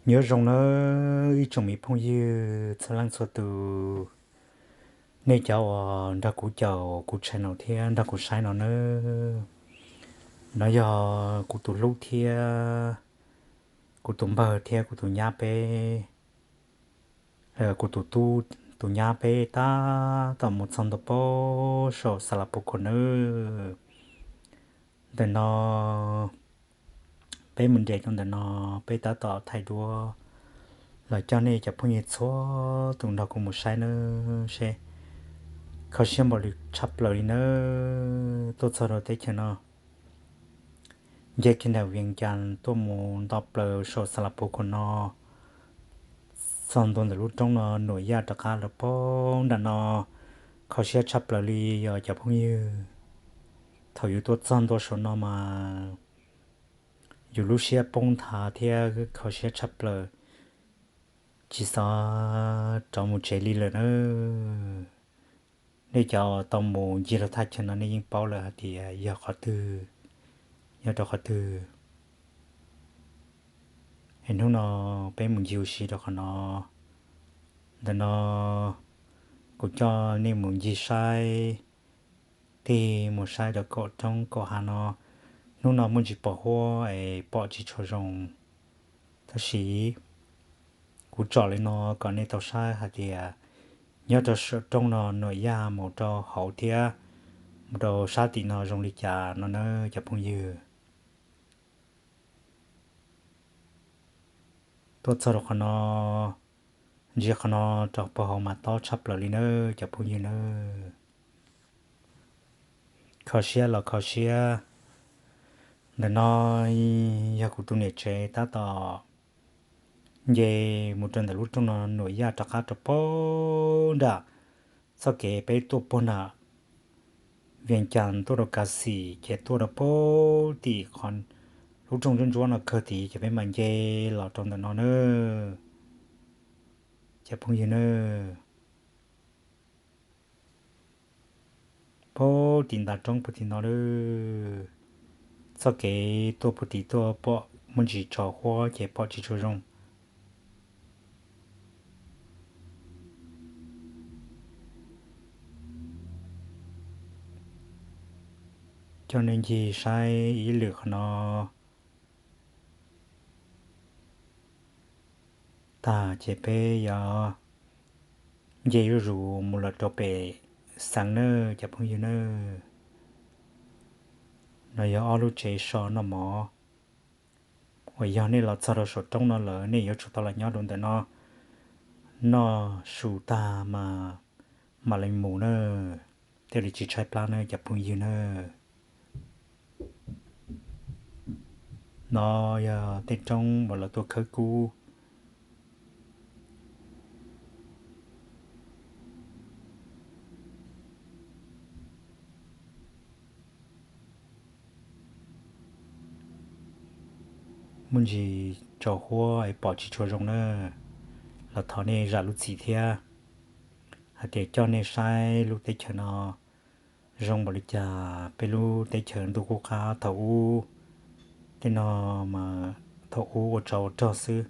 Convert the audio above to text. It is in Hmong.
Nyob zoo nawb ib tsoom me phooj ywg txhua leej txhua tus, nej cov uas nrog kuv caum kuv channel thiab nrog kuv saib no nawb. No yog kuv tus hlub thiab kuv tus npawg thiab kuv tus nyab peb, kuv tus tub tus nyab peb tab tom mus txog ntua pem saum Xas Las Pus Khos nawb. Ntawm no peb mus nres rau ntawm no, peb tab tom thaij duab los coj nej cov phooj ywg txhua tus nrog kuv mus saib nawb seb. Kho siab npaum li tshaj plaws li nawb, tuaj txog rau teb chaws no, nce kiag ntawm Vias Cas tuaj mus nto plaws saum Xas Las Pus Khos no, txog ntua ntawm lub roob no Nuam Yaj rov qab rau pem nram no. Kho siab tshaj plaws li os cov phooj ywg. Thaum yus tuaj txog ntua saum no mas yus lub siab poob nthav thiab kho siab tshaj plaws, tsis xav rov mus tsev li lawm nawb. Nej cov tau mus ncig rau thaj chaw no nej yeej paub lawm hais tias yog qhov twg, nyob rau qhov twg. Es hnub no peb mus ncig ua si rau qhov no. Ntawm no kuv coj nej mus ncig saib, tig mus saib rau kaum roob kaum hav no. Hnub no muaj ntsis pos huab es pom tsis tshua zoo, tab sis kuv tsom li no kom nej tau saib hais tias nyob rau saum roob no Nuam Yaj mus rau hauv thiab mus rau sab tim no zoo li cas no nawb cov phooj ywg. Tuaj txog rau qhov no, ntsia qhov no rau puag hauv mas tob tshaj plaws li nawb cov phooj ywg nawb. Kho siab los kho siab, ntawm no yog kuv tus niam tsev tab tom nce mus rau ntawm lub roob no Nuam Yaj rov qab rau pem nram txoj kev peb tuaj puag nram Vias Cas tuaj rau Kav Xim ces tuaj rau pem tim qhov lub roob ntsuab ntsuab no kawg tid ces peb mam nce los rau ntawm no nawb cov phooj ywg nawb. Pem tim ntav roob puag tim no lawm, txoj kev tuaj puag tim tuaj pom muaj ntsis tso huab ces pom tsis tshua zoo. Coj nej ncig saib ib lwm qhov no tag ces peb yuav nce zuj zus mus lawm rau pem xeev nawb cov phooj ywg nawb. No yog ob lub tsev so noj mov uas yog nej los txog rau saum roob no lawm nej yuav tsum tau los nyob rau ntawm no noj su tag mas mam li mus nawb, thiaj li tsis tshaib plab nawb cov phooj ywg nawb. No yog tej roob uas lawv tuaj khawb kub. Muaj ntsis tso huab es pom tsis tshua zoo na, los thov nej zam lub txim thiab hais tias coj nej saib lub teb chaws no zoo npaum li cas. Peb lub teb chaws ntuj qub qab thaum ub, tej no mas thaum ub ua tsov ua rog xwb,